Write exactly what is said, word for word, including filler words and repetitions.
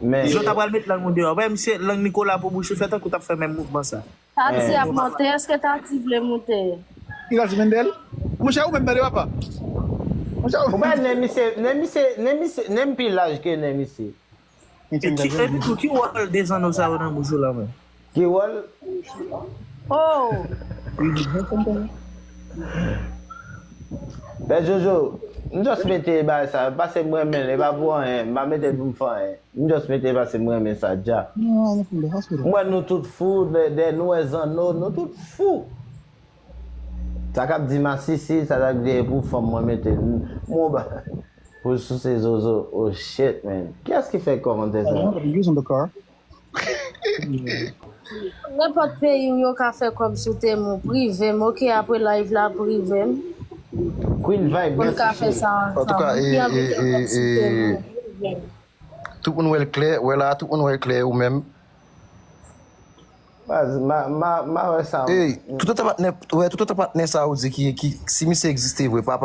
Men Jan ta pral met lang ou deyò. Wè, misye, lang Nicolas pou bouch ou fè tankou t ap fè menm mouvman sa. Tati ap monte, èske Tati vle monte? Ki Tati Mendel? Monchè, ou menm tande papa. Monchè, ou Ou wè nen misye, nen misye, nen misye, nen pi laj ke nen misye. E ki, e pi tou, ki wòl de zanno sa yo nan bouch ou la, men? Ki wòl? Oh! Bè Jojo, m just mete bagay sa, pase m renmen l, e pa pou anyen, m pa mete l pou m fè anyen. M just mete pase m renmen sa dja. No, I'm from the hospital. M wè nou tout fou, dè nou wè zanno, nou tout fou. Sa k ap di masisi, sa k ap di e pou fanm mwen mete m on ba pou souse zozo. Oh shit, man. Kiyès ki fè kòmantè I don't sa? have to use in the car. Nenpòt peyi w yo ka fè kòb sou tèm ou, prive m, oke, apre live la, prive m. Queen Vibe, Pou n ka fè sa Antouka, ansanm. e, Ki anvi e, fè kòb sou e, tèm e, ou, prive m. Tout moun wè l klè, wè la, tout moun wè l klè, ou menm. Baz, ma, ma, ma wè sa. Ey, toutotan patnè, wè, toutotan patnè sa ou di ki, ki, si misye egziste vre, papa